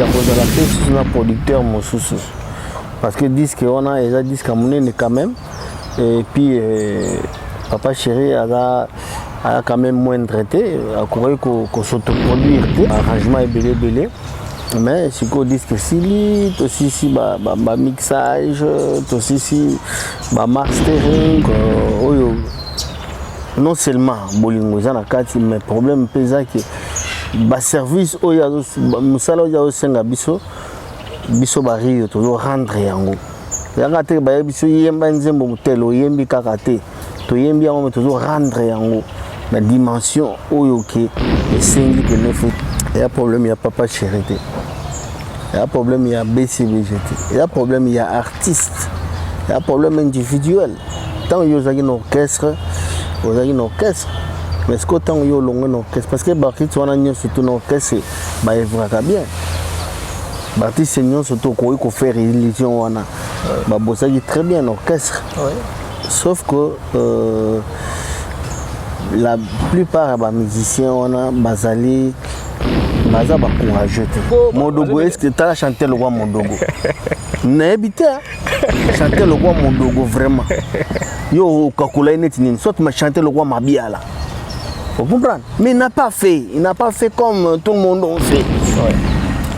Ya kozala mpe susu na producteur mosusu, parce que disque wana eza disque ya monene quand même. Et puis papa chéri aza aza quand même moindre te, akoki kosautoproduire te, arrangement ebele ebele. Mais sikoyo disque esili, tosisi bamixage, tosisi bamastering oyo. Non seulement bolingo eza na kati, mais problème mpe eza ke baservice oyo, mosala oyo azosenga biso, biso bario tozorendre yango. Yanga te, bayebi biso yemba nzembo motele, oyembi kaka te, toyembi yango, mais tozorendre yango na dimension oyo ke esengi pene. Fo eya problème ya papa chéri te, eya problème ya BCBG te, eya problème ya artiste, eya problème individuel. Ntango yo ozalaki na orchestre, ozalaki na orchestre, mais sikoyo ntango yo olongwe na orchestre, parce que baartiste wana nyonso to na orchestre baœuvraka bien, baartiste nyonso to okoki kofaire illusion wana, babosaki très bien na orchestre, sauf que la plupart ya bamusicien wana bazali, baza bacourageux te. Modogo, est-ce tala chanteur lokwa Modogo, nayebi te, chanteur lokwa Modogo, vraiment yo okakola ye neti nini, soit chanteur lokwa Mabiala. Vous comprenez? Mais il n'a pas fait. Il n'a pas fait comme tout le monde en fait.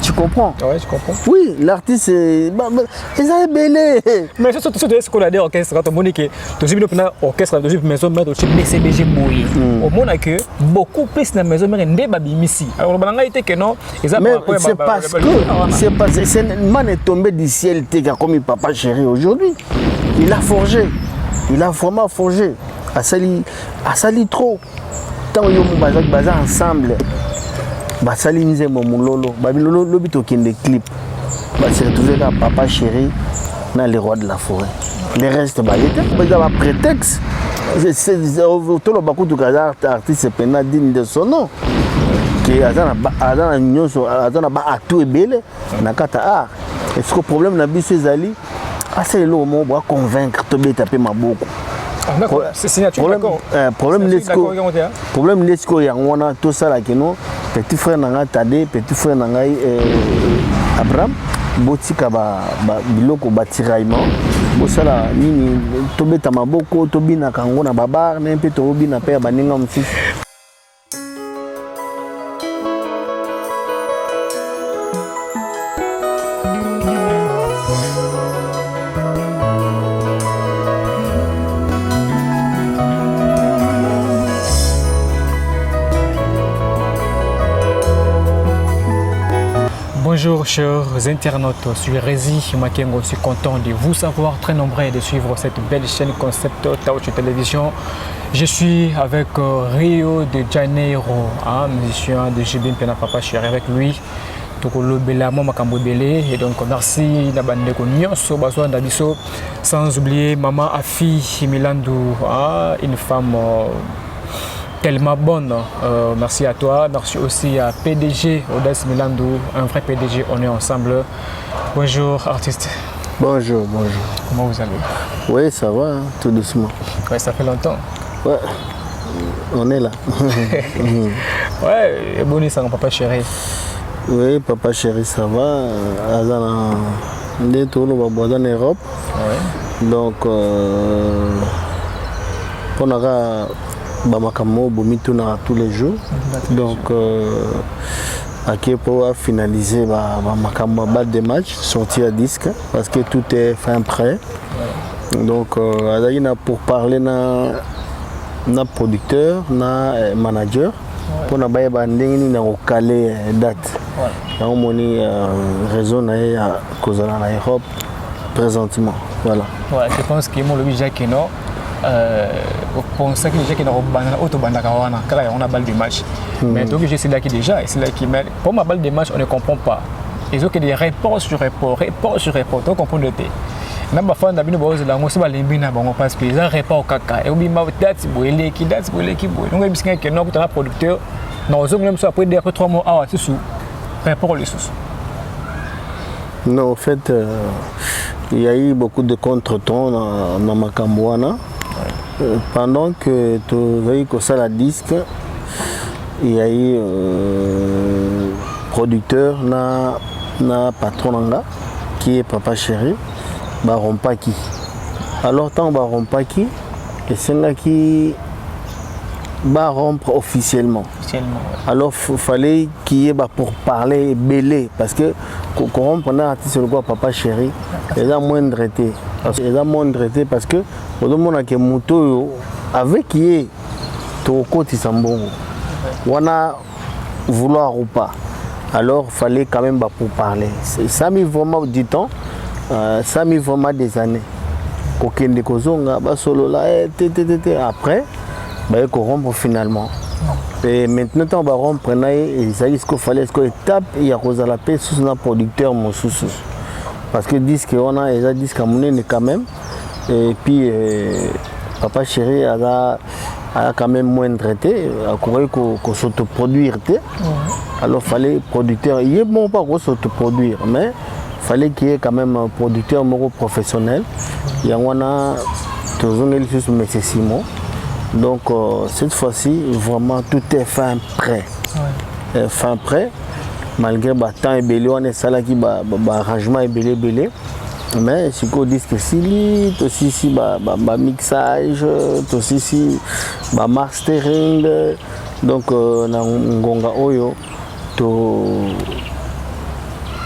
Tu comprends? Ouais, je comprends. Oui, l'artiste, eza ebele. Mais surtout surtout ce qu'on a dit orchestre, tomoni ke tozwi bino mpena orchestre, tozwi maison mère, tozwi BCBG boye, omona que beaucoup plus na maison mère nde babimisi. Alors loba na ngai te ke non, eza Mais c'est parce que c'est parce que man est tombé du ciel te comme papa chéri aujourd'hui. Il a forgé. Il a vraiment forgé. Asali asali trop. Tant yo mo baza baza ensemble. Basali nzembo mololo, babi lobi tokende clip, base retrouve kaka papa chéri na le roi de la forêt, le reste baye te, eza baprétexte. Toloba kutuka aza artiste pena digne de son nom, ke aza na nyonso, aza na baatu ebele na kati ya art. Est-ce problème na biso ezali asala eloko moko boa convaincre, tobeta mpe maboko? Problème nde sikoyo yango wana. Tosala keno petit frère na ngai Tade, petit frère na ngai Abraham, botika biloko batiraillement, bosala nini, tobeta maboko, tobinaka yango na babar ne mpe tobina mpe ya baninga mosusu. Bonjour chers internautes, je suis Rézi Makengo, je suis content de vous savoir très nombreux et de suivre cette belle chaîne Concept Touch Télévision. Je suis avec Rio de Janeiro, hein, musicien de JB Mpiana Papa Chéri, avec lui. Tokolobela mwa makambo ebele et donc merci na bandeko nyonso bazwanda biso, sans oublier maman Afi Milandu, hein, une femme tellement bonne. Merci à toi, merci aussi à PDG Audace Milandu, un vrai PDG, on est ensemble. Bonjour artiste. Bonjour, bonjour. Comment vous allez? Oui, ça va, hein, tout doucement. Ouais, ça fait longtemps. Ouais, on est là. Ouais, et bon, ça, papa chéri. Oui, papa chéri, ça va. Aza na nde toloba bo aza na Europe. Donc mpona kaka bamakambo oyo bomitunaka tous les jours, donc ake mpo afinaliser bamakambo ya balle de match, sortie ya disque, parce que tout est fin prêt. Donc azalaki na pour parler na producteur na manager mpona bayeba ndenge nini na kokale date yango. Moni raison na ye ya kozala na Europe présentement, voilà. Ouais, je pense que mo lobi Jacques non, opensaki déjà ke na kobanda oyo tobandaka wana kaka yango na balle de match, mais donc esilaki déjà, esilaki. Mais pour ma balle de match, on ne comprend pas, ezokende report sur report, report sur report, tocomprendre te. Na bafans na bino baozela yango so balembi na bango, parce que eza report kaka, ekobima date boye, eleki date boye, eleki boye. Donc oyebisi ke no akuta na producteur na ozongela biso après 3 mois awa susu report lisusu. Non, en fait, il y a eu beaucoup de contretemps dans makambo wana. Pendant que tozali kosala disque, il y a eu producteur na Na patron na nga qui est Papa Chéri, barompaki. Alors ntango barompaki, esengaki barompre officiellement. Officiellement, ouais. Alors fallait qu'il y ait pour parler ebele, parce que korompre na artiste lokola Papa Chéri eza moindre te. Eza moindre te, parce que ozomona ke moto oyo avec ye tokokotisa mbongo wana, vouloir ou pas. Alors fallait quand même pour parler. Ça a mis vraiment du temps, ça a mis vraiment des années, kokende kozonga, basolola, te te te te. Après baye korompre finalement. Et maintenant, ntango barompre na ye, ezalaki siko fallait siko étape ya kozala mpe susu na producteur mosusu, parce que disque wana eza disque ya monene quand même. Et puis Papa Chéri aza quand même moindre te, akoki kosautoproduire te. Alors fallait producteur ye moko mpo akosautoproduire, mais fallait qu'il y ait quand même un producteur moko professionnel. Yango wana tozongeli lisusu Monsieur Simon. Donc cette fois-ci, vraiment, tout est fin prêt. Fin prêt, malgré batemps ebele wana esalaki baarrangement ebele ebele. Mais sikoyo disque esili, tosisi bamixage, tosisi bamastering. Donc na ngonga oyo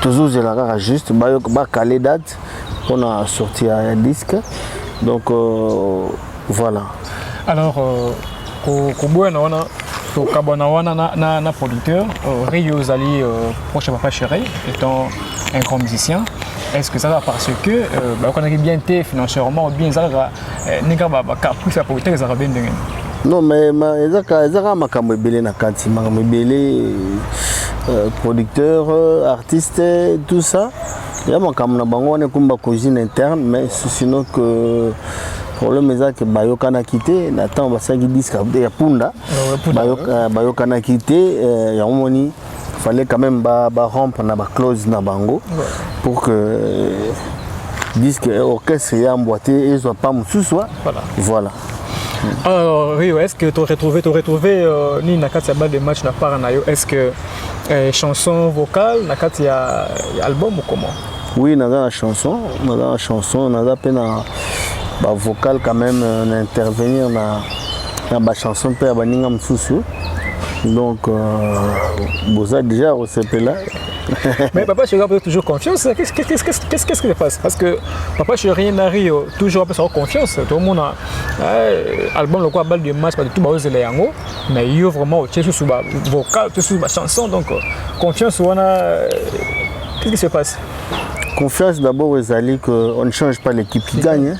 tozozela kaka juste bakale date mpona sortie ya disque. Donc voilà. Alors koboyana wana, tokabwana wana na producteur Rio, ozali proche ya Papa Chéri, étant un grand musicien. Est-ce que ça va parce que bayokanaki bien te financièrement, ou bien eza kaka ndenge bacaprice ya producteur ezalaka bien ndenge? Non, mais eza kaka makambo ebele na kati, makambo ebele, producteur, artiste, tout ça, eza makambo na bango wana, ekomi bacuisine interne. Mais sinon que problème eza ke bayokanaki te na ntango basalaki disque ya Punda. Bayokanaki te. Yango moni fallait quand même barompre na baclause na bango pour que disque orchestre ya mbwa te ezwa pa mosusu. Voilà. Alors Rio, est-ce que tu retrouvé nini na kati ya Balle de Match na part na yo? Est-ce que chanson vocale na kati ya album ou comment? Oui, naza na chanson, naza na chanson, naza mpe na bavocal quand même, na intervenir na bachanson mpe ya baninga mosusu. Donc boza déjà kosepela. Mais Papa Chéri a toujours confiance. Qu'est-ce qui se passe? Parce que Papa Chéri na Rio toujours apesa confiance. Tout le monde a album lokola Balle de Match, tout baozela yango, mais yo vraiment otie susu ba vocal, tout susu ba chanson. Donc confiance wana, qu'est-ce qui se passe? Confiance d'abord ezali que on ne change pas l'équipe qui gagne, hein.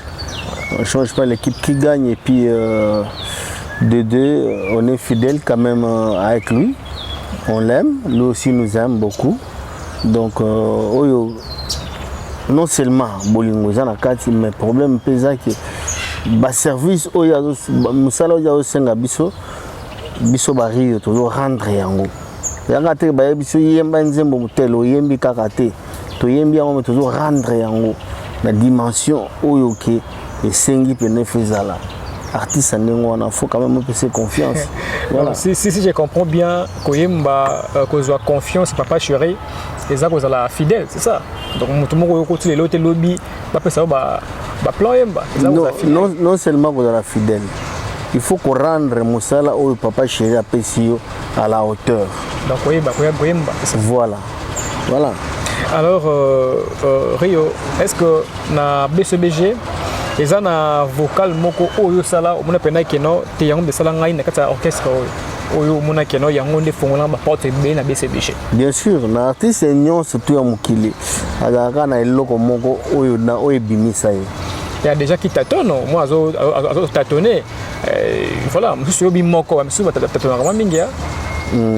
On ne change pas l'équipe qui gagne. Et puis de deux, on est fidèle quand même avec lui. On l'aime, lui aussi nous aime beaucoup. Donc oyo non seulement bolingo eza na kati, mais problème mpe eza ke baservice oyo, mosala oyo azosenga biso, biso bario tozorendre yango. Ezaka te bayebi biso yemba nzembo motele, oyembi kaka te, toyembi yango, me tozorendre yango na dimension oyo ke esengi pene fo ezala artiste ndenge wana. Faut quand même opesa confiance. Voilà. Donc, si je comprends bien, koyemba, kozwa confiance Papa Chéri eza kozala fidèle, c'est ça? Donc moto moko oyo okoti lelo te, lobi bapesa yo baplan, yemba, eza non, non, non seulement kozala fidèle, il faut korendre mosala oyo Papa Chéri apesi yo à la hauteur. Donc koyeba koyemba. Voilà. Alors Rio, est ce que na BCBG eza na vocal moko oyo osala, omona mpena keno te, yango nde esala ngai na kati ya orchestre oyo, omona keno yango nde fongola baporte ebele na BCBG? Bien sûr, na artiste nyonso tu ya mokili azalaka na eloko moko oyo na oyo ebimisa ye. Il y a déjà qui tâtonne, moi azo azo tâtonner. Voilà, mosusu yobi moko, mosusu batâtonnaka mwa mingi.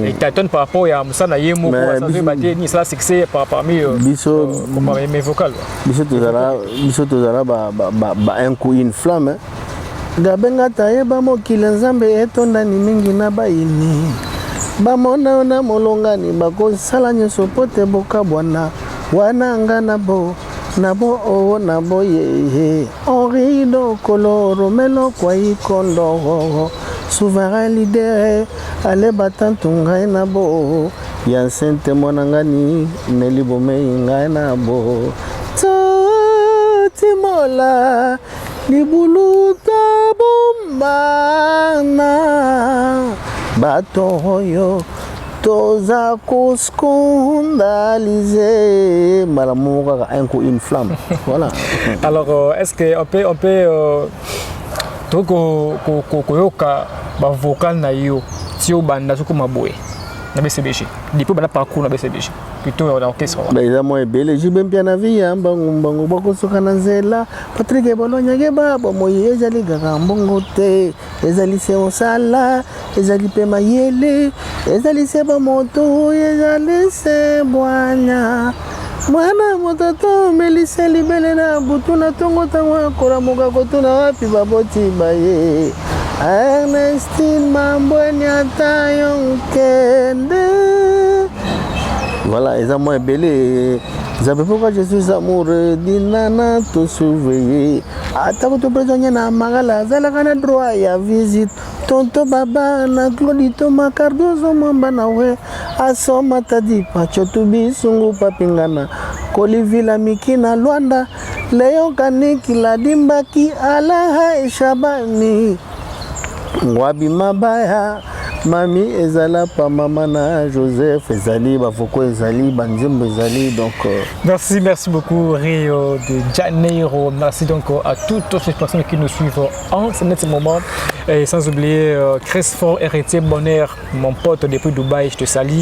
Et tâtonne par rapport ya mosala na ye moko, azoyeba te nini esala succès parmi biso mes vocales. Biso tozala ba un coup une flamme. Gabenga tayeba mokili Nzambe etondani mingi na bayini, bamona na molongani, bakosala nyonso po te bokabwana wana. Nga na bo na bo o na bo ye Henri Dokolo Romelo Kwai Kondo, souverain leader, ale batantu ngai na bo. Ya nsente mwana ngani neli bomei ngai na bo timola libulu tabombana bato oyo toza koscandaliser mbala moko kaka, un coup, une flamme, voilà. Alors est-ce que on peut tokoki koyoka bavocal na yo ti obanda sokoma boye na BCBG, depuis banda parcours na BCBG, plutôt na orchestre wana? Eza mwa ebele. Jibe mpia na vi ya mbangu mbangu, bakosuka na nzela. Patrik Bolonyake, bomoi ezali kaka mbongo te, ezali se mosala, ezali mpe mayele, ezali se bamoto, ezali se bwanya. Mwana moto tomelisa libele na butu, na ntongo ntango akolamuka kotuna wapi baboti baye. Ernestine Mambweni, ata yo nkende. Voilà, eza mwa ebele. Nzambe, pourquoi je suis amoureux dinana tosurveille ata kutu prisonnier na Makala azalaka na droit ya visite. Tonto baba na Claudi Toma Cardozo Mwamba na we asoma tadi pacho tubisungu papingana kolivila miki na Lwanda Leon Kaniki Ladimbaki Alaha Shabani Ngwabi Mabaya mami ezala pa mama na Joseph. Ezali bavoko, ezali banzembo, ezali donc Merci, merci beaucoup, Rio de Janeiro. Merci donc à toutes ces personnes qui nous suivent en ce moment. Et sans oublier Chris Héritier Bonheur, mon pote depuis Dubaï, je te salue.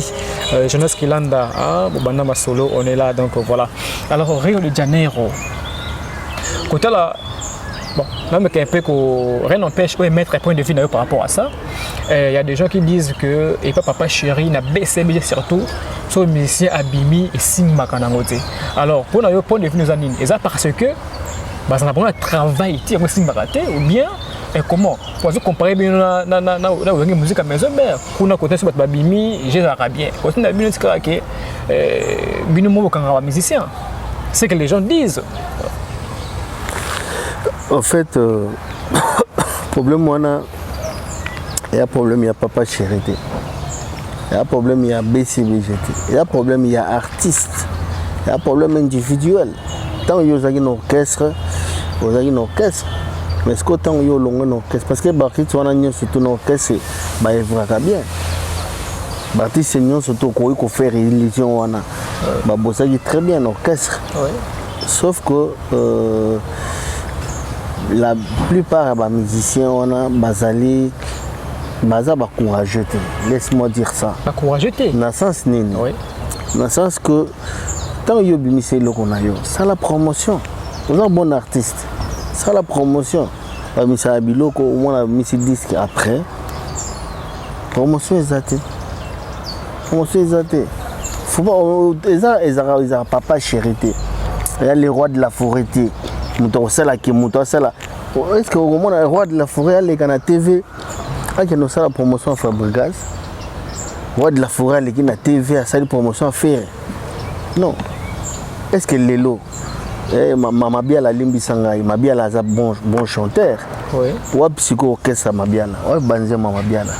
Jonas Kilanda, hein, Bobana Solo, on est là, donc voilà. Alors, Rio de Janeiro. Côté là, bon, même qu'un peu que rien n'empêche de mettre un point de vue par rapport à ça. Il y a des gens qui disent que, et pas Papa Chéri, na BCBG surtout, so musicien abimi esimbaka nango te. Alors mpona yo, point de vue eza nini? Eza parce que bazala bango na travail ti yango esimbaka te, ou bien et comment po azocompare bino na Wenge Musique ya Maison Mère? Kuna kote so bato babimi, ezalaka bien. Kote na bino tikaka ke bino mo bokangaka bamusicien, c'est que les gens disent. En fait, problème wana eya problème ya Papa Chéri te, eya problème ya BCBG te, eya problème ya artiste, eya problème individuel. Ntango yo ozalaki na orchestre, ozalaki na orchestre, mais ce que ntango yo olongwe na orchestre, parce que baartiste wana nyonso to na orchestre baœuvraka bien, baartiste nyonso to okoki kofaire illusion wana, babosaki très bien na orchestre, sauf que la plupart ya bamusicien wana bazali, baza bacourageux te, laisse-moi dire ça. Bacourageux te? Na sens nini? Na sens que ntango yo obimisa eloko na yo, sala promotion. Oza bon artiste, sala promotion. Bamisaka biloko, omona bamisi disque, après promotion eza te, promotion eza te. Faut pas, eza ezaka Papa Chéri te, eya le roi de la forêt te. Moto akosalaki, moto asala, est ce que okomona roi de la forêt aleka na TV akende kosala promotion ya Fabregas? Roi de la forêt aleki na TV asali promotion ya Ferre? Non. Est ce que lelo Mabiala, alimbisa ngai, Mabiala aza bon chanteur. Wapi sikoyo orchestre Mabiala? Wapi banzembo Mabiala?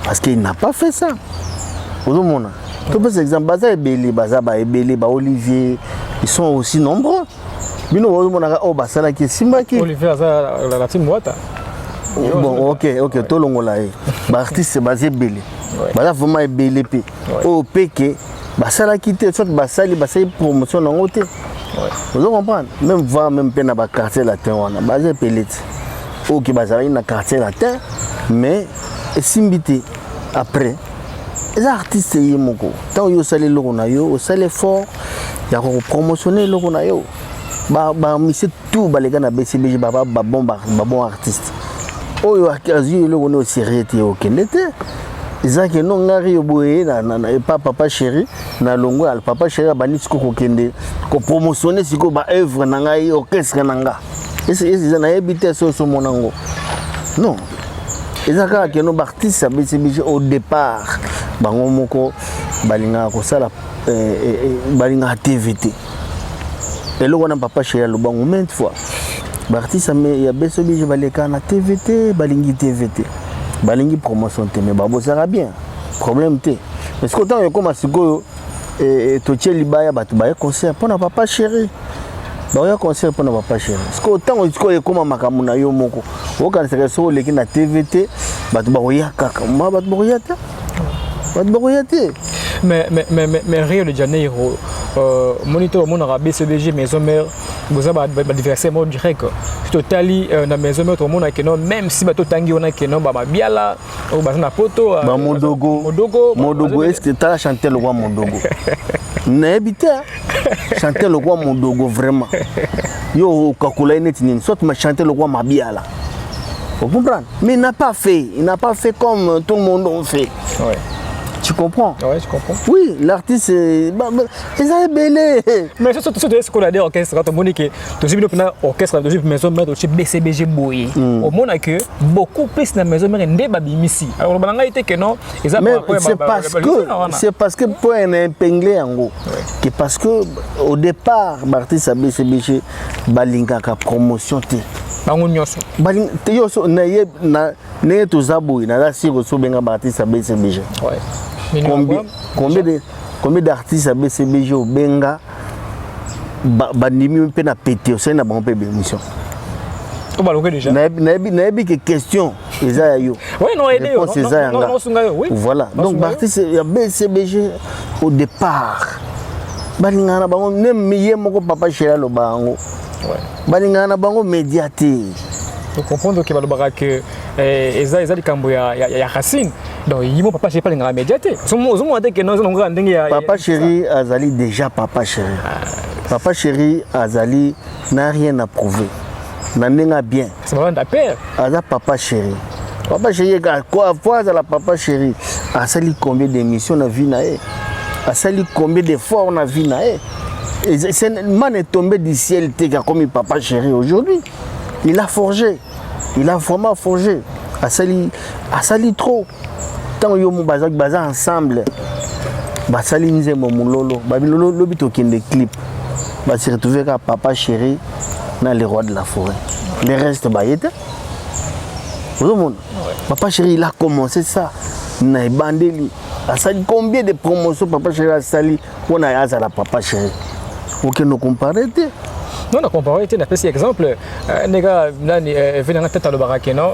Parce qu'il n'a pas fait ça. Ozomona, topesa exemple, baza ebele, baza baebele, baolivier, ils sont aussi nombreux. Bino ozomonaka oyo basalaki esimbaki. Olivier aza la team Wata. Bon, ok, tolongola ye. Baartiste baza ebele, baza vraiment ebele mpe oyo mpe ke basalaki te, soit basali, basali promotion nango te. Ozo comprendre? Même voir même mpe na baquartier latin wana, baza ebele te oyo ke bazalaki na Quartier Latin, mais esimbi te. Après eza artiste ye moko. Ntango yo osali eloko na yo, osali effort ya kopromotionne eloko na yo. Bamusicien tout baleka na BCBG, babon artiste oyo azwi eloko ne au sérieux te, okende te. Eza ke no ngari yo boye epa Papa Chéri na longwe. Papa Chéri abandi sikoyo kokende kopromotionne sikoyo baœuvre na ngai, orchestre na nga. Eza nayebi te so osomona yango. Non, eza kaka keno baartiste ya BCBG au départ, bango moko balingaka kosala, balingaka TV te. Eloko wana Papa Chéri alobango maintes fois: baartiste ya BCBG balekaka na TV te, balingi TV te, balingi promotion te, mais babosaka bien, problème te. Mais sikoyo ntango ekóma sikoyo, totie libaya, bato baye concert mpo na Papa Chéri, bakoya concert mpo na Papa Chéri. Sikoyo ntango sikoyo ekóma makambo na yo moko, okanisaka soki oleki na TV te, bato bakoya kaka. Ma bato bakoya te, bato bakoya te. Mais Rio de Janeiro, moniteur omonaka BCBG, Maison Mère, boza baadversaire moko direct. Totali na Maison Mère, tomona ke non, même si bato otangi wana ke non, bamabiala oyo baza na Poto, Bamodogo. Modogo. Modogo, est ce que tala chanteur lokwa Modogo, nayebi te chanteur lokwa Modogo vraiment yo okakola ye neti nini, soit ma chanteur lokwa Mabiala, vous comprenez? Mais il n'a pas fait, il n'a pas fait comme tout le monde on fait. Tu comprends? Ouais, je comprends. Oui, l'artiste, bah, eza ebele. Mais surtout ce qu'on a dit, orchestre, tomoni ke tozwi bino mpena orchestre, tozwi Maison Mère, tozwi BCBG boye, omona que beaucoup plus na Maison Mère nde babimisi. Alors loba na ngai te ke non, eza Mais c'est parce que mpo na épingle yango que parce que au départ baartiste ya BCBG balingaka promotion te. Bango nyonso. Te, yo so na ye na ndenge toza boye, naza sûr oso obenga baartiste ya BCBG. Combien d'artistes ya BCBG obenga, bandimi mpe na pete, osali na bango mpe bémission? To baloke déjà. Nayebi ke question eza ya yo. Ouais, non, aidé yo. Réponse eza ya nga. Voilà, donc baartiste ya BCBG au départ balingaka na bango neme ye moko Papa Chéri aloba yango, balingaka na bango média te. Comprendre ke balobaka ke eza likambo ya racine. Donc ye mo Papa Chéri alingaka média te, ozomona te ke non, eza nango kaka ndenge ya Papa Chéri azali déjà Papa Chéri. Papa Chéri azali na rien à prouver na ndenge ya bien. C'est vraiment père. Aza Papa Chéri. Papa Chéri po azala Papa Chéri, asali combien d'émissions na vie na ye? Asali combien d'efforts na vie na ye? Man est tombé du ciel te akomi Papa Chéri aujourd'hui. Il a forgé, il a vraiment forgé, asali, asali trop. Ntango yo mo baza, baza ensemble, basali nzembo mololo, babi lobi tokende clip, base retrouve kaka Papa Chéri na le roi de la forêt, le reste baye te. Ozomona, Papa Chéri, il a commencé ça na ebandeli. Asali combien de promotion Papa Chéri asali mpona azala Papa Chéri? Okende compare te. Non, na compare te, napesi exemple. Ndeka nani ve nanga tete alobaka ke non,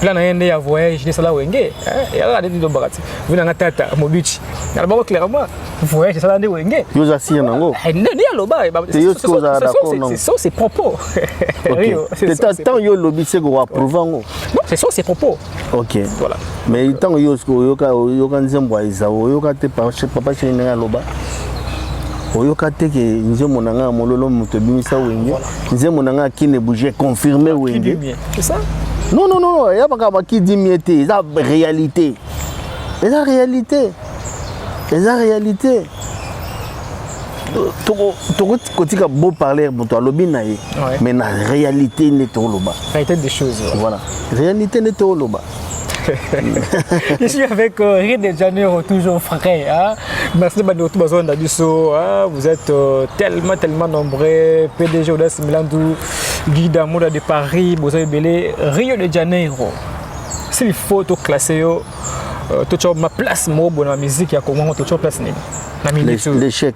plan na ye nde ya voyage nde esala Wenge. Yaka nde lobaka ti ve nanga tata Mobici alobaka clairement voyage esala nde Wenge. Yo oza sûr nango? Nde aloba. Yo soki ozala d'accord nango? Ce sont ses propos. Ntango yo olobi, se koapprouve yango? Non, ce sont ses propos. Ok. Voilà. Mais ntango yo oyoka, oyoka nzembo ya Ezao, oyoka te Papa Chéri ndenge aloba? Oyoka te ke nzembo na ngai ya mololo moto ebimisa Wenge, nzembo na ngai akine bouge confirme Wenge? C'est ça. Non, non, non, ya makambo akidimie te, eza réalité, eza réalité, eza réalité. Tokotika beau parler, moto alobi na ye, mais na réalité nde toloba. Réalité des choses. Voilà, réalité nde toloba. Je suis avec Rio de Janeiro, toujours frais. Hein? Merci de tout besoin d'Abisso. Hein? Vous êtes tellement, tellement nombreux. PDG Odas Milandou, Guy Damoura de Paris, Bozo Belé, Rio de Janeiro. S'il faut tout classer, tout ma place, moi, dans la musique, il y a comment tout place. L'échec.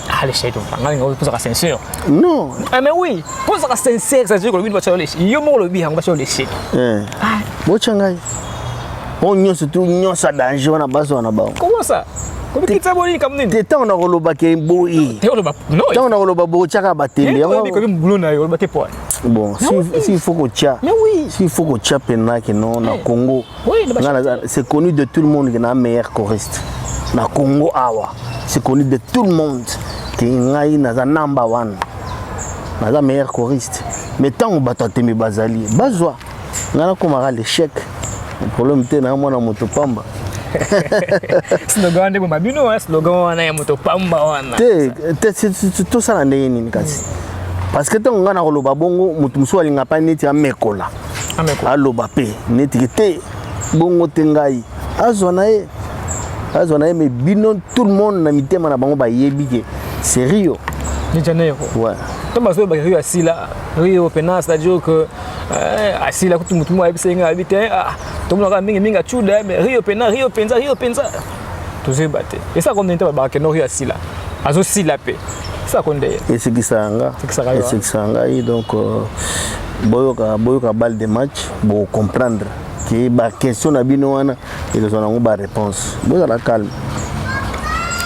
Ah, l'échec, on sincère. Non. Ah, mais oui, pour ça sincère, ça veut dire que l'échec. Yo mo lobi, on va sur l'échec. Eh. Botya ngai oyo nyonso tu nyonso ya danger wana bazwa na bango. Comment ça? Komikitisa boni kam nini? Te, ntango na kolobaka boye, ntango na koloba boye, otyaka batembe. Bon, s'il faut kotya, s'il faut kotya mpena ke non, na Congo c'est connu de tout le monde ke na meilleur choriste na Congo awa. C'est connu de tout le monde ke ngai naza number one, naza meilleur choriste. Mais ntango bato atembe bazali bazwa ngai, nakomaka l'échec, problème te, na mwana moto pamba. Slogan wana nde boma bino, slogan wana ya moto pamba wana. Te te, tosala ndenge nini kasi? Parce que ntango ngai nakoloba bongo, moto mosusu alinga mpa neti amekola, aloba mpe neti te bongo te, ngai azwa na ye, azwa na ye. Mais bino, tout le monde na mitema na bango bayebi ke c'est Rio. De Janeiro. Ouais. To bazoyeba Rio asila, Rio pena, c'est-à-dire que asila kutu, mutu moko ayebisa ye ngai ayebi te. Tomonaka mingimingi acuda, mais Rio pena, Rio mpenza, Rio mpenza. Tozoyeba te. Esaka ndenge te babaka no Rio asila, azosila mpe esaka nde. Esekisaka nga. Esekisaka yo. Esekisaka ngai. Donc boyoka, boyoka balle de match, bocomprendre ke baquestion na bino wana ekozwa nango baréponse. Bozala calme.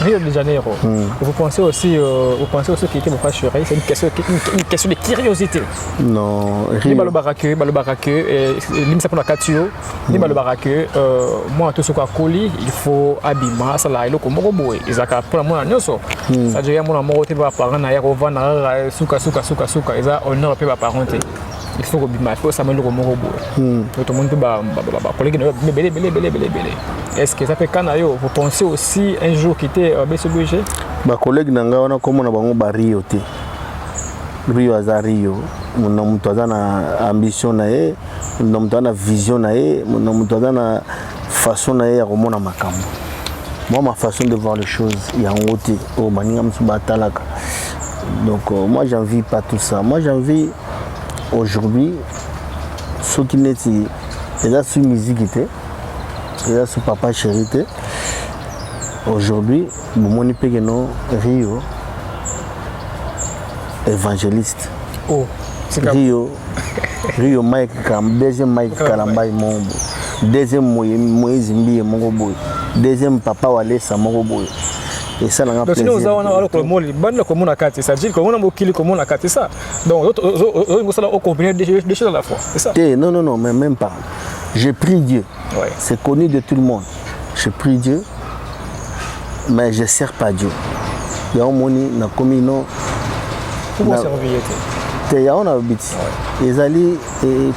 Rio de Janeiro. Vous pensez aussi qu'il était papa chéri? C'est une question de curiosité. Non. Ni balobaka que limisa mpona kati yo, ni balobaka que mwana to soki akoli, il faut abima, asala eloko moko boye. Ezalaka mpona mwana nyonso, c'est-à-dire ya mwana moko te. Baparent na ya kovanda kaka suka suka suka suka, eza honneur mpe baparent te. Il faut kobima, il faut osama eloko moko boye. Donc tomoni mpe bacollègue na yo ebele ebele ebele ebele ebele. Est ce que eza mpe ka na yo? Vous pensez aussi un jour quitter BCBG? Bacollègue na ngai wana, komona bango bario te. Rio aza Rio. Na moto aza na ambition na ye, na moto aza na vision na ye, na moto aza na façon na ye ya komona makambo. Moi, ma façon de voir les choses, yango te oyo baninga mosusu batalaka. Donc moi, j'envie pas tout ça. Moi, j'envie aujourd'hui soki neti eza su musique te, eza su papa chéri te. Aujourd'hui bomoni mpe keno Rio évangéliste. Oh. Rio Mike Kam, deuxième Mike Kalambai moko boye, deuxième Moïse Mbiye moko boye, deuxième papa Walesa moko boye, esalanga. Donc sino oza wana wala komona banda, komona kati, c'est-à-dire komona mokili, komona kati ça. Donc olingi osala ocombiner deux choses à la fois, c'est ça? Te, non, non, non, mais même pas. Je prie Dieu. C'est connu de tout le monde, je prie Dieu, mais je sers pas Dieu. Yango moni nakomi no. Pourquoi servir te? Te, yango nalobi ti ezali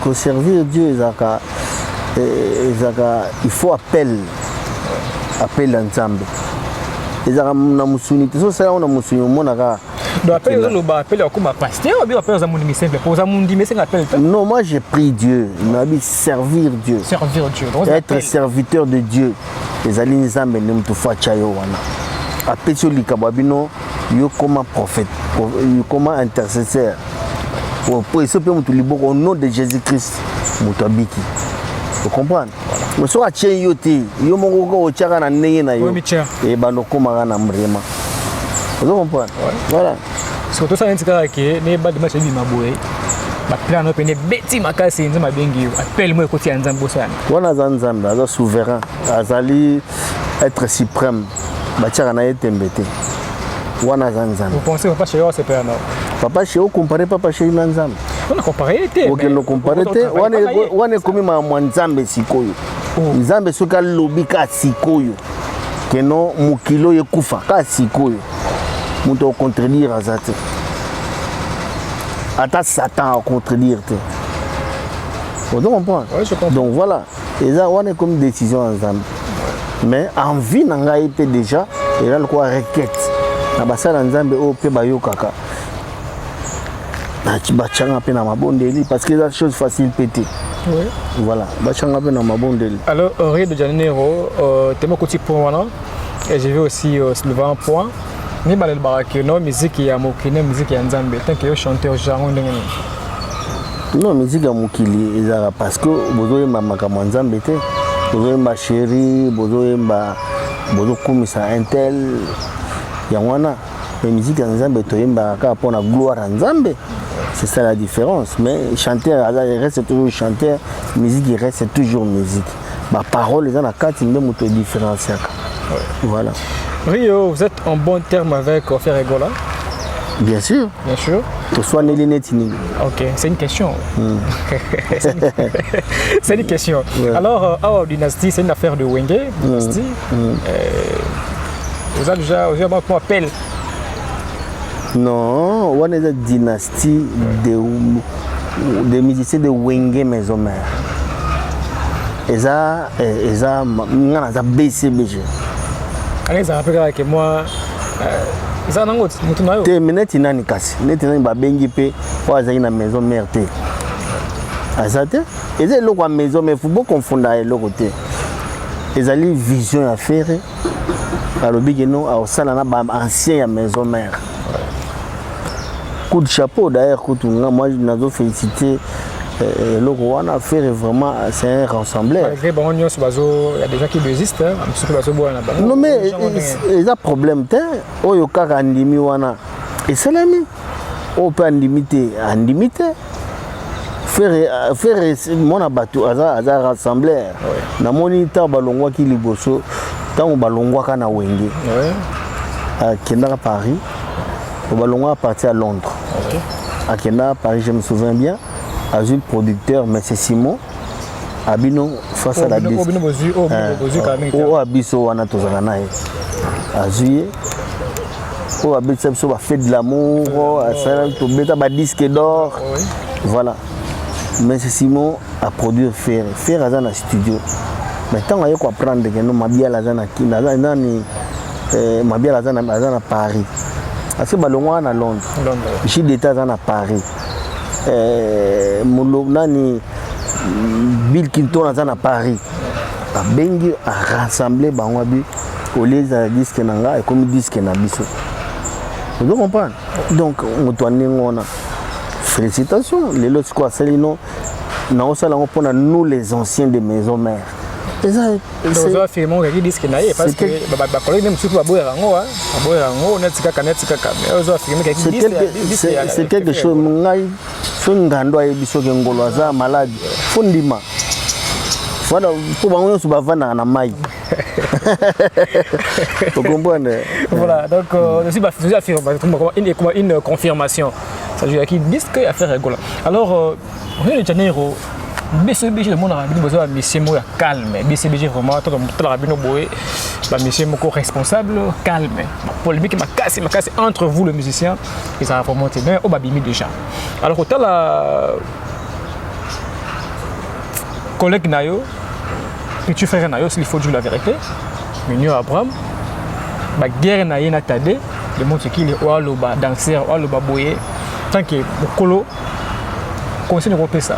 koservir Dieu. Ezalaka il faut appel ya Nzambe. Ezalaka na mosuni te. So osala yango na mosuni, omonaka. Donc appel, ozoloba appel ya okoma pasteur obi appel oza mondimi simple? Po oza mondimi, esenga appel te. Non, moi, j'ai pris Dieu, nabi servir Dieu. Servir Dieu, donc être appel. Serviteur de Dieu ezali Nzambe nde moto fo atya yo wana, apesi yo likambo ya bino, yo koma prophète, yo koma intercesseur, po eso mpe moto liboko au nom de Jésus Christ, moto abiki. Ocomprendre? Mais soki atie yo te, yo moko kaka otiaka na ndenge na yo, Oyo mitia. Ebanda okomaka na mrema. Ozo comprendre? Voilà. Surtout ça, neti kaka ke ne balle de match ebima boye, baplan no pene beti makasi, Nzambe abengi yo, appel mo ekoti ya Nzambe, bosala. Wana aza Nzambe, aza souverain, azali être suprême, batiaka na ye tembe te. Wana aza Nzambe. Vous pensez papa chéri osepela na? Papa chéri, ocompare papa chéri na Nzambe? Wana compare te. Okende ocompare te. Wana ekomi makambo ya Nzambe sikoyo. Nzambe soki alobi ka sikoyo keno mokili oyo ekufa ka sikoyo, moto akocontredire aza te. Ata Satan akocontredire te. Ozo comprendre? Ouais, je comprends. Donc voilà, eza wana ekomi décision ya Nzambe. Mais envie na ngai mpe déjà eza lokola requête na basala ya Nzambe oyo mpe bayokaka, batianga mpe na mabondeli, parce que eza chose facile mpe te. Voilà, batianga mpe na mabondeli. Alors, Rio de Janeiro, tema koti point wana, et je vais aussi soulever un point. Ni balelobaka ke no musique ya mokili, musique ya Nzambe. Tant que yo chanteur, genre ndenge nini? Non, musique ya mokili ezalaka parce que bozoyemba makambo ya Nzambe te. Bozoyemba chéri, bozoyemba, bozokumisa un tel, yango wana. Mais musique ya Nzambe, toyembaka kaka mpona gloire ya Nzambe. C'est ça la différence. Mais chanteur aza, reste toujours chanteur, musique reste toujours musique. Baparole eza na kati nde moto edifférenciaka. Voilà. Rio, vous êtes en bon terme avec Ferre Gola? Bien sûr. Bien sûr. Toswaneli neti nini? Ok, c'est une question. C'est une question. Alors, our dynastie, c'est une affaire de Wenge, dynastie. Vous avez déjà, vous avez un appel? Non, wana eza dynastie de musiciens de Wenge Maison Mère. Eza nga naza BCBG. Allez, ça rappelle que moi, eza nango motu na yo. Te, me neti nani kasi, neti nani babengi mpe oyo azalaki na Maison Mère te? Aza te. Eza eloko ya Maison Mère, faut bokonfunda eloko te. Ezali vision ya Ferre. Alobi keno aosala na baancien ya Maison Mère. Coup de chapeau d'ailleurs, kutu nga moi nazo féliciter. Eloko wana, Ferre vraiment, c'est un rassembleur. Malgré bango nyonso bazo, y a des gens qui désistent, mosusu bazoboya na bango. Non, mais eza problème te. Oyo kaka andimi wana, esalemi. Oyo mpe andimi te, andimi te. Ferre, mwana bato, aza rassembleur. Namoni ntango balongwaki liboso, ntango balongwaka na Wenge, akendaka Paris. Balongwaka parti à Londres, akendaka Paris, je me souviens bien, azwi producteur, mais c'est Simon abino face à la disque oyo abiso wana tozalaka na ye. Azwi ye oyo abetisa biso bafait de l'amour, asala tobeta badisque d'or. Voilà, mais c'est Simon aproduire Ferre. Ferre aza na studio, mais ntango aye koapprendre que non, Mabiala aza na nani, Mabiala aza na Paris, parce que balongwaka na Londres, JDT aza na Paris, nani, Bill Clinton aza na Paris. Abengi, arassemble bango, abi olie ezala disque na nga, ekomi disque na biso. Ozo comprendre? Donc moto ya ndenge wana, félicitation. Lelo sikoyo asali no, naosala yango mpona nous les anciens de maison mère. Eza Ozo affirme okaki disque na ye, parce que bacollègue nde mosusu baboyaka yango, baboyaka yango neti kaka, neti kaka, mais ozo affirme kaki. C'est quelque chose. Ngai so ngando ayebi soki ngolo aza malade, fo ndima. Voilà, mpo bango nyonso bavandaka na mai, ocomprendre? Voilà, donc aussi affirme une confirmation, ça veut dire qu'il disque ya Ferre Gola. Alors Rio de Janeiro, BCBG, tomonaka bino boza bamusicien moko ya calme. BCBG vraiment, totalaka bino boye, bamusicien moko responsable, calme. Polémique makasi makasi entre vous le musicien ezalaka vraiment te, mais oyo babimi déjà. Alors kotala collègue na yo, petit frère na yo, s'il faut dire la vérité, Mignon Abraham, baguerre na ye na Tade de Montikili, oyo aloba danser, oyo aloba boye, tant que mokolo, conseil nakopesa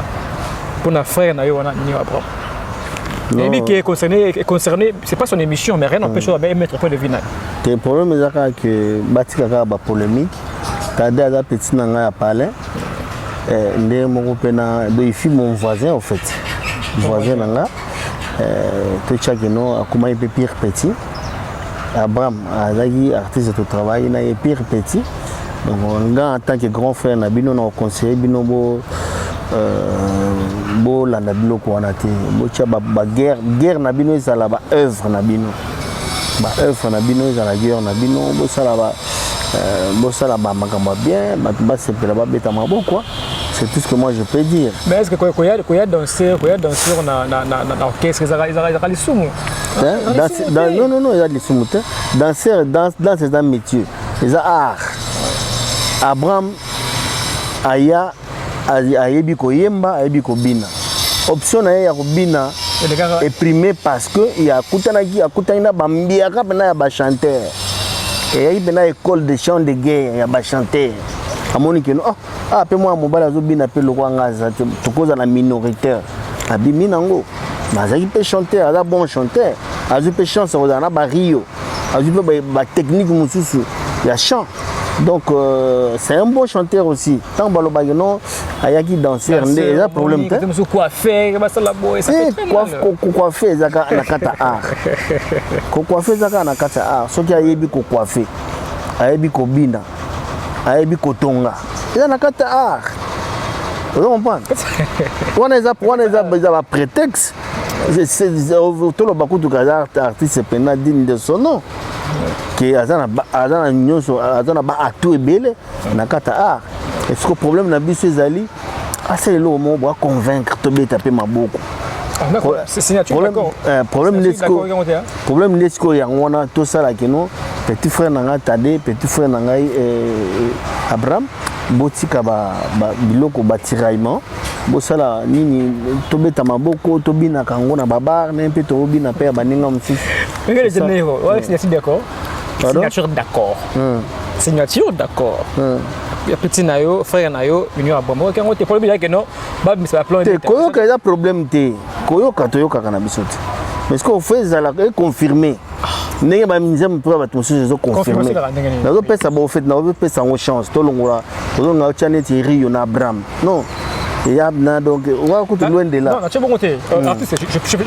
mpona frère na yo wana Mignon Abraham, nayebi ke concerné, c'est pas son émission, mais rien n'empêche oyo mettre point de vue na Te, problème eza kaka ke batika kaka bapolémique. Tade aza petit na ngai ya palais ndenge moko mpe na, donc il fut mon voisin, en fait voisin na nga. Totiaki no akomaki mpe pire petit. Abraham azalaki artiste, totravaille na ye, pire petit. Donc nga en tant que grand frère na bino, na koconseille bino bo bolanda biloko wana te. Botia baguerre, guerre na bino ezala baœuvre na bino, baœuvre na bino ezala guerre na bino. Bosala ba bosala bamakambo ya bien, bato basepela, babeta maboko. C'est tout ce que moi je peux dire. Mais est-ce que koya danser, koya danser na orchestre ezalaka lisumu? Non, non, non, eza lisumu te. Danser, danse eza métier, eza art. Abraham aya, ayebi koyemba, ayebi kobina. Option na ye ya kobina eprimé parce que akutanaki, akutani na bambiaka mpena ya bachanteur, eyaki mpena école de chant de guerre ya bachanteur. Amoni keno ah, ah, mpe mwana mobali azobina mpe lokwa nga aza te, tokozala minoritaire. Abimi nango, mais azalaki mpe chanteur, aza bon chanteur. Azwi mpe chance kozala na bario, azwi mpe batechnique mosusu ya chant. Donc c'est un bon chanteur aussi. Ntango balobaki non, ayaki danser nde eza problème te. Kocoiffe eza kaka na kati ya art, kocoiffe eza kaka na kati ya art. Soki ayebi kocoiffe, ayebi kobina, ayebi kotonga, eza na kati ya art. Ozo comprendre? Wana eza baprétexte. Toloba kutuka aza artiste mpena digne de son nom, ke aza na nyonso, aza na baatu ebele na kati ya art. Est-ce que problème na biso ezali asala eloko moko boa convaincre, tobeta mpe maboko? Problème nde sikoyo yango wana. Tosala keno petit frère na ngai Tade, petit frère na ngai Abraham, botika biloko batiraillement. Bosala nini? Tobeta maboko, tobinaka yango na babar ne mpe tobina mpe ya baninga mosusu. Signature d'accord, signature d'accord ya petit na yo, frère na yo Mignon Abraham, oyoki yango te? Problème ezalaki no babimisa baplan. Te, koyoka eza problème te. Koyoka, toyokaka na biso te, mais ce que faut ezalaka econfirme ndenge banzembo mpe bato mosusu ezoconfirme. Nazopesa bo fait, nazopesa yango chance. Tolongola, tozonga otya neti Rio na Abraham. Non, Eya na donc oka kutu loin de là. Non, natie bongo te. Artiste,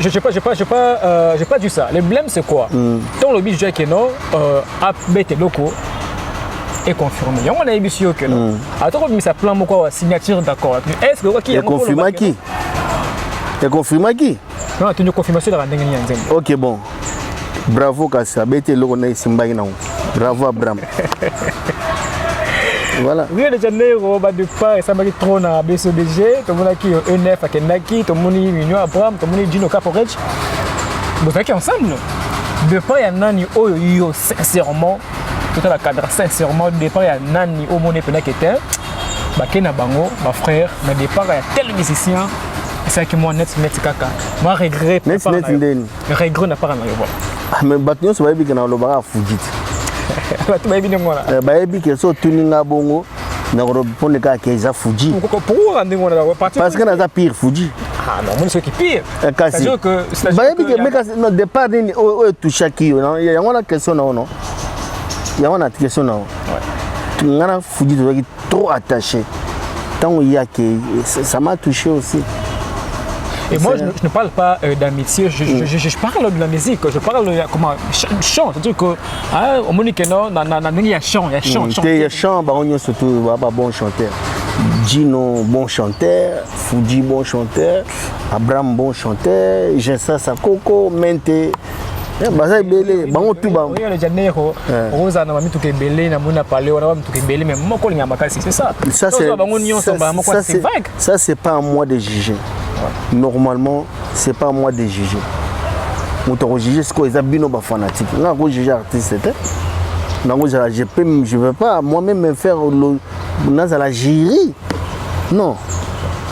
je pas, j'ai pas, j'ai pas, j'ai pas dit ça. Le blême, c'est quoi? Tant le but que non, abete loko est confirmé. Yango na yebi yo que non. Atako bimisa plan moko wa signature d'accord. Est-ce que oki yango econfirmaki? Econfirmaki? Non, tuni confirmation la ndenge ni ya nzembo. Ok, bon. Bravo, kasi abeti eloko na esimbaki nango. Bravo Abraham. Voilà. Rio de Janeiro, ba départ esamaki trop na BCBG, tomonaki E9 akendaki, tomoni Mignon Abraham, tomoni Gino Caporech. Bozalaki ensemble. Départ ya nani oyo yo sincèrement, totala cadre sincèrement, départ ya nani omoni mpenaki te bake na bango bafrère na départ ya tel musicien esalaki mwa net net kaka mwa regret? Net net ndeni? Regret na part na yo, voilà. Ah, mais bato nyonso bayebi ke na olobaka Fuji te. Bato bayebi ndenge wana. Bayebi ke so otuni nga bongo, nakorépondre kaka ke eza Fuji. Pourquoi ndenge wana? Parce que naza pire Fuji. Ah non, moni soki pire. Kasi bayebi ke mais kasi non, départ nini oyo etouchaki yo? Yango wana question na yo. Non, yango na question na yo. Nga na Fuji tozalaki trop attaché. Ntango yake, ça m'a touché aussi. Et moi, je ne parle pas d'amitié, je parle de la musique, je parle de comment chant, c'est-à-dire que hein, au monde que non, na na il y a chant, il y a chant, chant. Il y a chant, bah on surtout bah, bah, bon chanteur. Gino bon chanteur, Fuji bon chanteur, Abraham bon chanteur, Jessa Sakoko, Mente, baza ebele bango tu. Bango Rio de Janeiro, oza na bamituka ebele, namoni na pale wana bamituka ebele, mais moko olinga makasi, c'est ça? Ça c'est bango nyonso moko, c'est vague. Ça, c'est pas à moi de juger. Normalement, c'est pas à moi de juger. Moto akojuge sikoyo eza bino bafanatique. Nga akojuge artiste te. Nango ezala, je peux, je veux pas moi-même me faire, nazala jury, non.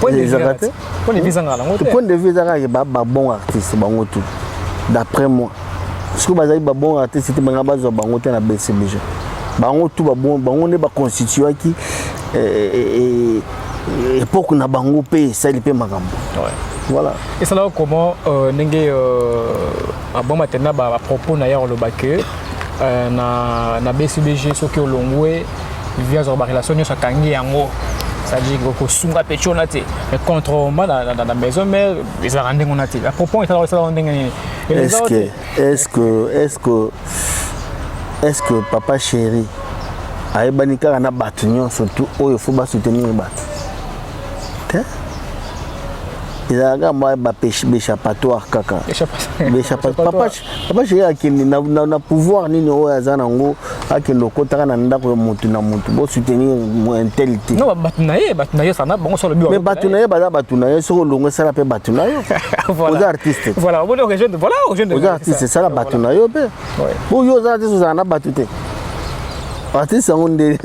Ezalaka te. Point de vue ezangaka nango te. Point de vue eza kaka babon artiste bango tout, d'après moi. Soki bazali babon artiste te, banga bazwa bango te na BCBG. Bango tout bango nde baconstituaki époque na bango mpe esali mpe makambo. Voilà. Esalaka comment ndenge aboma tena bapropos na ye, oloba ke na BCBG soki olongwe, vi azwaka barelation nyonso, akangi yango, c'est-à-dire kosunga mpe tiona te, mais contrairement na maison mère ezalaka ndenge wana te. Bapropos esalaka ndenge nini? Est-ce que papa chéri ayebani kaka na bato nyonso tu oyo faut basoutenir bato te? Ezalaka mwa baéchappatoire kaka. Papa chéri akende na pouvoir nini oyo aza nango, akende okotaka na ndako ya motu na motu, bosoutenir un tel te? Non, bato na ye, bato na ye sana bango solo. Mais bato na ye baza bato na ye. Soki olongo, esala mpe bato na yo. Oza artiste. Voilà, voilà. Oza artiste, esala bato na yo mpe. Po yo oza artiste, ozala na bato te? Artiste yango nde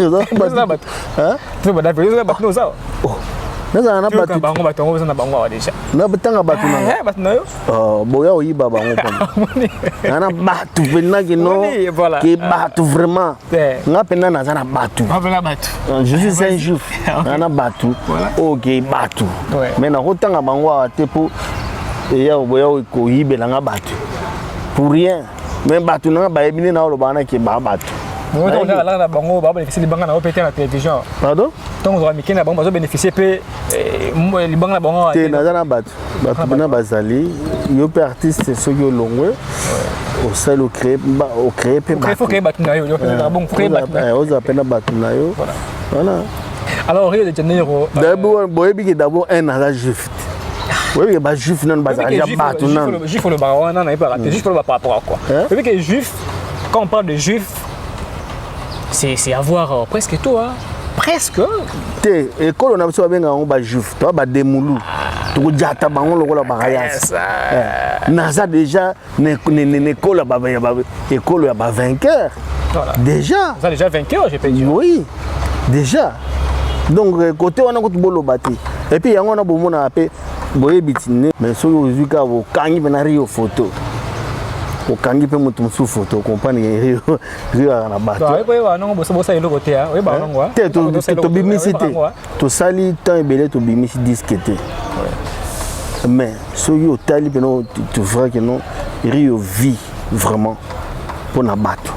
Bato nazala na bato bango, bato yango oza na bango awa déjà. Natanga bato na bato na yo. Boya oyiba bango mpona nga na bato mpenza ke no ke bato vraiment. Nga mpenza naza na bato. Je suis un juif, nga na bato oyo ke bato, mais nakotanga bango awa te mpo eya boya koyibela nga bato pour rien. Mais bato nanga bayebi nde naoloba wana ke baa bato. Alaka na bango babénéficie libanga na yo mpe te na télévision? Pardon? Ntango ozwaka mike na bango, bazobénéficie mpe libanga na bango? Te, naza na bato, bato mpena bazali. Yo mpe artiste, soki olongwe, osali, ocrée mpe. Bato na yo. Ozala mpe na bato na yo, voilà. Alors, Rio de Janeiro. D'abord boyebi ke d'abord un aza juif te. Boyebi ke bajuif nano bazala ja bato nano. Juif olobaka wana, nayebaka te. Juif oloba par rapport à quoi? Oyebi ke juif, quand on parle de juif, c'est avoir presque tout, hein? Presque. Te, ekolo na biso babengaka yango bajuif to bademulu, tokojata bango lokola bakayasi. Naza déjà na ekolo ekolo ya bavainqueur déjà. Oza déjà vainqueur, je peux dire. Oui, déjà. Donc côté wana kutu boloba te. Et puis yango wana bomonaka mpe boyebi ti ne. Mais soki ozwi kaka, bokangi mpe na Rio photo, okangi mpe moto mosusu photo, comprendre Rio, Rio aka na bato. Oyeba nango bosala eloko te, oyeba nango. Te, tobimisi te, tosali temps ebele, tobimisi disque te. Mais soki otali mpena, tu verras que non, Rio vit vraiment mpona bato.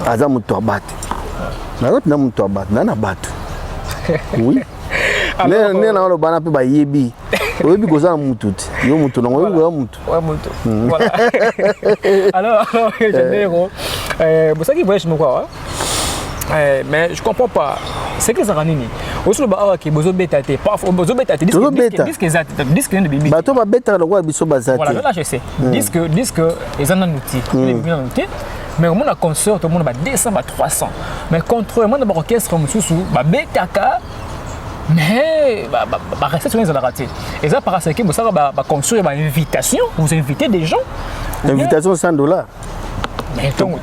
Aza moto ya bato. Naza mpena moto ya bato, naza na bato, oui. Nde na oloba na mpe bayebi, oyebi koza na mutu te, yo mutu nango oyebi koza mutu. Ouais, mutu. Voilà. Alors, Janeiro, bosalaki voyage moko awa. Mais je comprends pas. C'est que ezalaka nini? Osoloba awa ke bozobeta te. Parfois bozobeta te. Tozobeta. Disque eza te. Disque nde bibi. Bato babetaka lokola biso baza Voilà, te. Là je sais. Disque eza nanu te. Nanu te. Mais omona concert, tomona ba 200, ba 300. Mais contrairement na ba orchestre mosusu babetaka, mais ba recette wana ezalaka te. Eza parce que bosalaka baconcert ya bainvitation, vous invitez des gens ou bien- Invitation 100 $.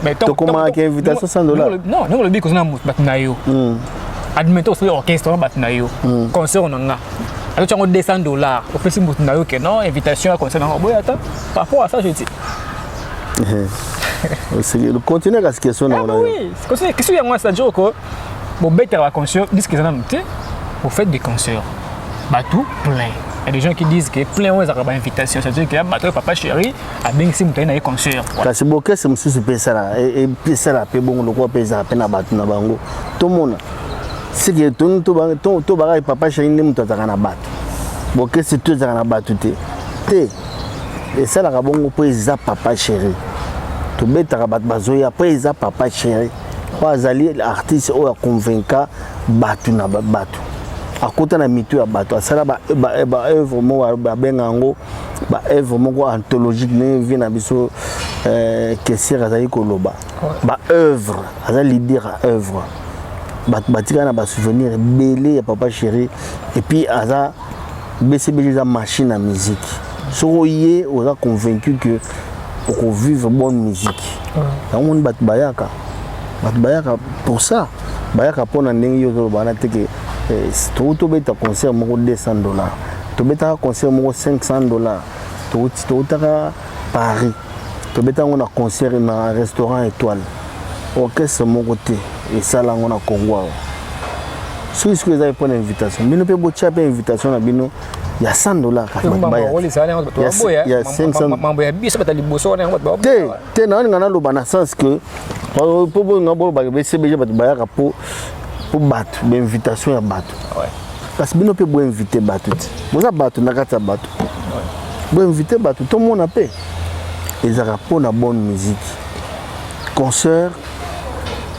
Mais Tokomaka invitation 100 $. Non, ndenge olobi koza na bato na yo, admettons osali orchestre na bato na yo, concert na nga azoti yango 200 $, opesi moto na yo ke non, invitation ya concert nango boya ata. Par rapport à ça, je dis Continue kasi question na Ah oui, question yango, c'est-à-dire que bobetaka baconcert, disque eza nanu te, vous faites des concerts, bato plein. Il y a des gens qui disent que plein oyo ezalaka bainvitation, c'est-à-dire que bato oyo Papa Chéri abengisi moto aye na ye concert. Voilà. Kasi bokese mosusu mpe esalaka, esalaka mpe bongo lokola mpe ezalaka mpe na bato na bango. Tomona seke to bakaki Papa Chéri nde moto azalaka na bato, bokese to ezalaka na bato te. Te, esalaka bongo mpo eza Papa Chéri. Tobetaka, bato bazoya mpo eza Papa Chéri, mpo azali artiste oyo aconvainca bato na bato, akota na mitu ya bato, asala baœuvre moko babenga yango baœuvre moko anthologique, ndenge vie na biso caissière azali koloba baœuvre, aza leader ya œuvre. Bato batikala na basouvenir ebele ya Papa Chéri. Et puis aza BCBG, eza machine ya musique. Soki oye, oza convaincu que okovivre bonne musique. Yango moni bato bayaka, bato bayaka pour ça, bayaka mpona ndenge yo ozoloba wana te ke tobeta concert moko 200 $, tobetaka concert moko 500 $. Toutaka Paris, tobeta yango na concert na restaurant Étoile. Orchestre moko te esala yango na Congo awa. Soki sikoyo eza mpona invitation, bino mpe botia mpe invitation na bino ya 100 $, kasi bato baya ya 500. Mambo ya biso bato ya liboso wana yango bato Te te, naoninga naloba na sens que mpo bolinga bolobaka BCBG, bato bayaka mpo bato bainvitation ya bato. Kasi bino mpe boinvite bato te, boza bato na kati ya bato, boinvite bato tomona mpe ezalaka mpona bonne musique. Concert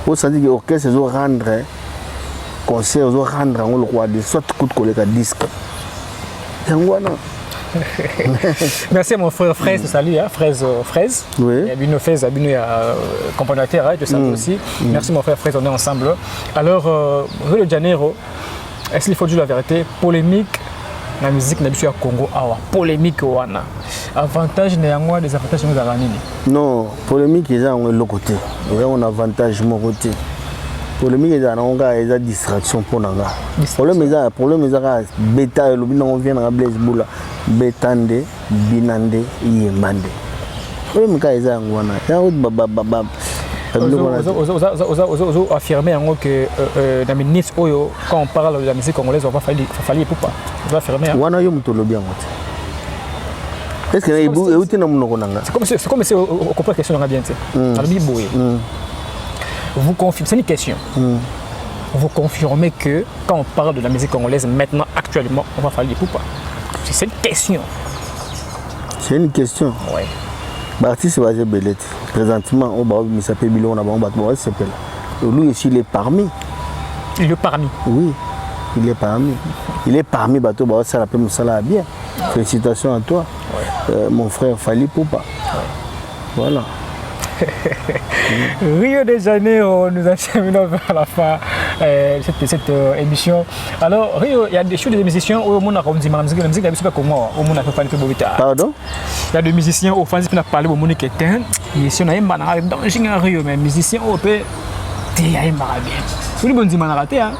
osandi ke orchestre ezorendre concert, ozorendre yango lokola de soit kutu koleka disque, yango wana. Merci à mon frère Fraise, salut, hein, Fraise, Fraise. Oui. Il y a Bino Fraise, il y a componateur, hein, je salue aussi. Merci mon frère Fraise, on est ensemble. Alors, Rio de Janeiro, est-ce qu'il faut dire la vérité? Polémique, la musique na biso ya Congo awa, polémique wana. Avantage na yango, des avantages nous avons nini? Non, polémique eza yango eloko te, eza yango na avantage moko te. Polémique ezala nango kaka eza distraction mpo na nga. Problème eza kaka beta elobi nango vie nanga Blaise Bula, beta nde, bina nde, yemba nde. Problème kaka eza yango wana, yango biloko wana te. Ozo affirmer yango que na minute oyo, quand on parle de la musique congolaise, on va Fally Ipupa. Ozo affirmer, hein? Wana yo moto olobi yango te, est ce que euti na monoko na nga? C'est comme si on comprend la question dans bien, tu sais. Alors, boye. Vous confirmez, c'est une question. Vous confirmez que quand on parle de la musique congolaise maintenant, actuellement, on va Fally Ipupa? C'est cette question. C'est une question? Ouais. Baartiste baza ebele te présentement oyo baobimisa mpe biloko na bango, bato baosepela. Lui aussi, il est parmi. Il est parmi. Oui, il est parmi, il est parmi bato baosala mpe mosala ya bien. Félicitations à toi, mon frère Fally Ipupa, voilà. Rio de Janeiro, nous acheminons vers la fin de cette émission. Alors, Rio, il y a des choses des musiciens au monde, on dit la musique, la musique, la musique, comment au monde a fait faire. Pardon? Il y a des musiciens au fans qui ont parlé au monde qui était musicien na yemba na danger Rio, mais musicien au peu te ya yemba bien. Vous bon dit raté, hein.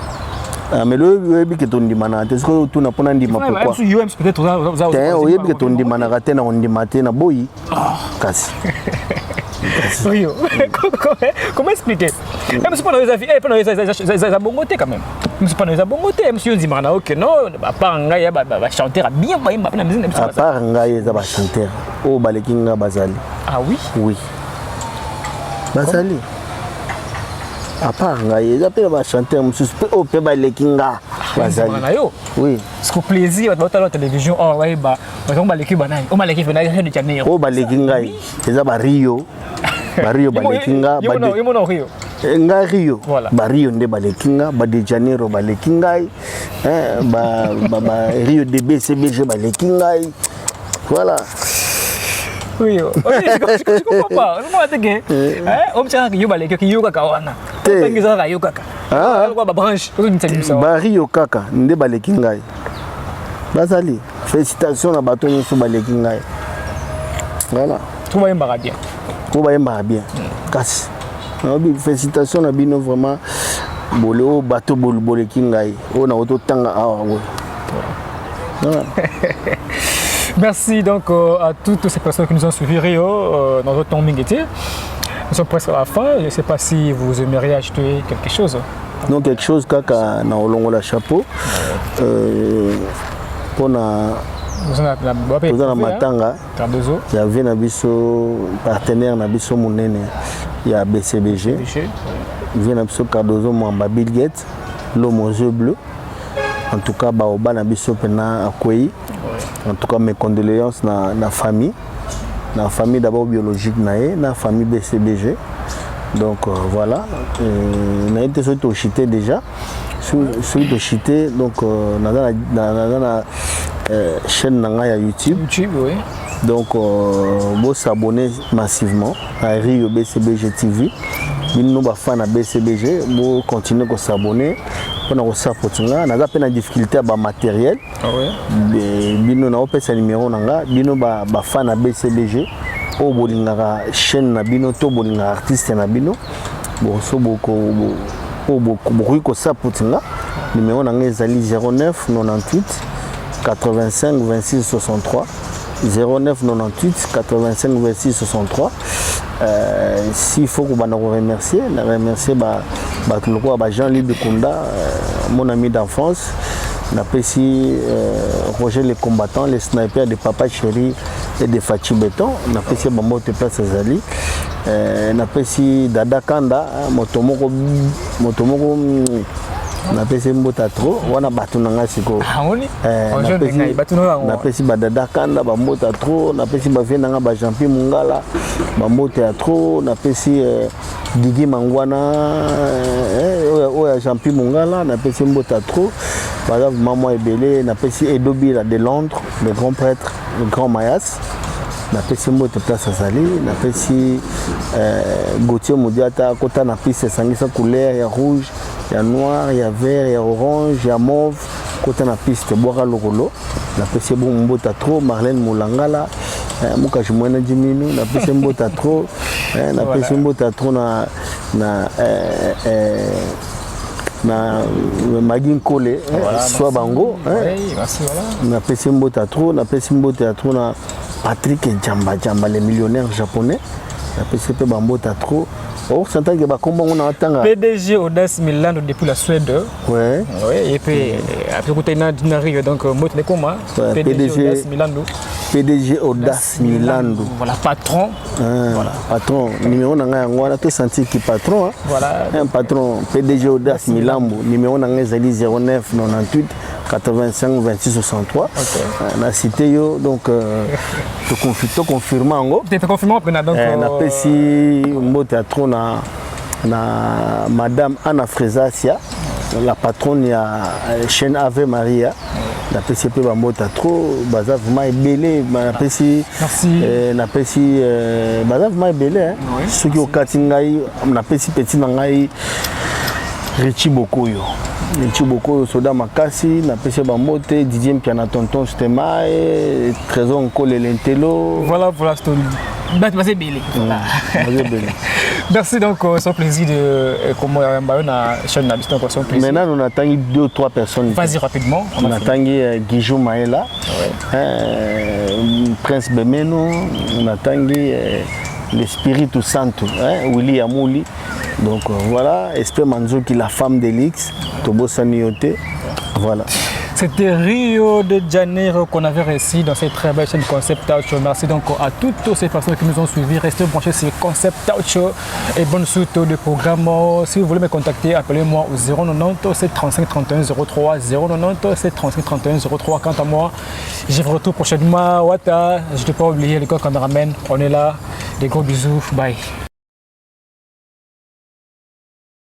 Ah, mais oyebi ke tondimanaka te. Soki otuna mpona ndima, pourquoi? Peut-être. Te, oyebi ke tondimanaka te, na kondima te, na boyi kasi. Rio, comment expliquer? Même si pendant les avis, pendant les bongo te quand même. Même si pendant les bongo te, même si on dit mana OK non, à part ngai ba ba chanter bien ba yemba na musique na biso. À part ngai, eza ba chanteur oyo baleki nga bazali. Ah oui? Oui. Bazali. À part ngai, eza mpe na bachanteur mosusu mpe oyo mpe baleki nga. Bazali. Na yo. Oui. Parce que plaisir bato batala na télévision or bayeba bato baleki banani oyo baleki mpe na Rio de Janeiro. Oyo baleki ngai eza bario, bario baleki nga. Yo mona Rio. Ngai Rio. Voilà. Bario nde baleki nga, bade Janeiro baleki ngai, ba Rio de BCBG baleki ngai, voilà. Rio. Je comprends pas. Moi, te que omtiaka yo baleki yo kaka wana. Te. Otangizaka yo kaka. Ah. Kwa ba branche, ozobimisa. Bario kaka nde baleki ngai, bazali. Félicitation na bato nyonso baleki ngai, voilà. Tout bayembaka bien. Po bayembaka bien, kasi nayobi félicitation na bino vraiment, bole oyo bato boleki ngai oyo na ototanga awa boye. Voilà. Merci donc à toutes ces personnes qui nous ont suivis Rio dans notre temps Mingeti. Nous sommes presque à la fin. Je ne sais pas si vous aimeriez ajouter quelque chose. Donc quelque chose kaka na olongola chapeau mpona toza na matanga Cardozo. Ya vieux na biso, partenaire na biso monene ya BCBG, vieux na biso Cardozo Mwamba, Bill Gates, l'homme aux yeux bleus. En tout cas baoba na biso mpena akwei. En tout cas mes condoléances na famille, na famille d'abord biologique na ye, na famille BCBG. Donc voilà, nayebi te soki tochite déjà, soki tochite. Donc naza na chaîne na ngai ya YouTube. YouTube, oui. Donc bosabonner massivement à Rio BCBG TV. Bino bafan na BCBG, bocontinue kosabonner mpona kosapoti nga. Naza mpe na difficulté ya bamatériel. Ah oui. Bino naopesa numéro na nga. Bino bafan na BCBG oyo bolingaka chaîne na bino to bolingaka artiste na bino, bon, so oyo bokoki kosapoti nga, numéro na nga ezali 09 98 85 26 63, 09 98 85 26 63. S'il faut kobanda koremercier, na remercier bato lokola ba Jean-Louis Bikunda, mon ami d'enfance. Napesi Roger le combattant, le sniper de Papa Chéri et de Fachi Béton, napesi bambote place ezali. Napesi Dada Kanda, moto moko, moto moko, napesi mbota trop wana, bato na ngai sikoyo. Napesi badada Kanda bambota trop, napesi bavieux na ngai, bajampi Mongala, bambote ya trop. Napesi Digi Mangwana, oyo ya Jampi Mongala, napesi mbota trop. Baza vraiment mwa ebele. Napesi Edobila de Londres, le grand prêtre, le grand Mayas, napesi mbote place azali. Napesi Gautier Modiata, akota na piste, esangisa couleur ya rouge, ya noir, ya vert, ya orange, ya mauve, kota na piste, bwaka lokolo, napesi ye bongo mbota trop. Marlène Molangala, mokaji mwena jiminu, napesi mbota trop. Napesi mbota trop na Magi Nkole, swa bango. Napesi mbota trop. Napesi mbote ya trop na Patrick Jamba Jamba, le millionnaire japonais, napesi mpe bambota trop. Osantaki bakombo ngo na watanga. PDG Audace Milano depuis la Suède. Ouais. Oui, et puis après écouter na Rio, donc mot de comment? Ouais, PDG, PDG Audace Milano. PDG Audace Milando. Voilà, patron. Ah, Voilà. Patron, numéro na ngai yango wana, tosentir ki patron, hein. Voilà. Un patron, PDG Audace Milambo, numéro na ngai ezali 09 98 85 26 63. Na cité yo, donc toconfirme yango. Peut-être confirmé après donc Napesi mbote ya trop na madame Anna Fresasia, la patronne ya chaîne Ave Maria, napesi mpe bambote ya trop. Baza vraiment ebele. Napesi Merci. Napesi baza vraiment ebele, hein. Soki okati ngai, napesi petit na ngai Richi Bokoyo, Richi Bokoyo soda makasi, napesi bambote. Didier Mpiana, tonton Stemae, Trésor Nkolele Ntelo. Voilà, c'est bato baza ebele. Voilà. Baza ebele. Merci donc, c'est un plaisir de comment na chaîne na biso, donc c'est un plaisir. Maintenant on atangi deux trois personnes. Vas-y rapidement. On a fini. Natangi Guijou Maela, Prince Bemeno, natangi l'Espiritu Santo, hein, Willy Amouli. Donc voilà, Esprit Manzoki, la femme d'Elix, tobosani yo te. Voilà. C'était Rio de Janeiro qu'on avait reçu dans cette très belle chaîne Concept Touch. Merci donc à toutes ces personnes qui nous ont suivis. Restez branchés sur Concept Touch et bonne suite de programme. Si vous voulez me contacter, appelez-moi au 090 735 31 03 090 735 31 03. Quant à moi, je vous retrouve prochainement. Wata, je ne t'ai pas oublié, les gars cameraman. On est là. Des gros bisous. Bye.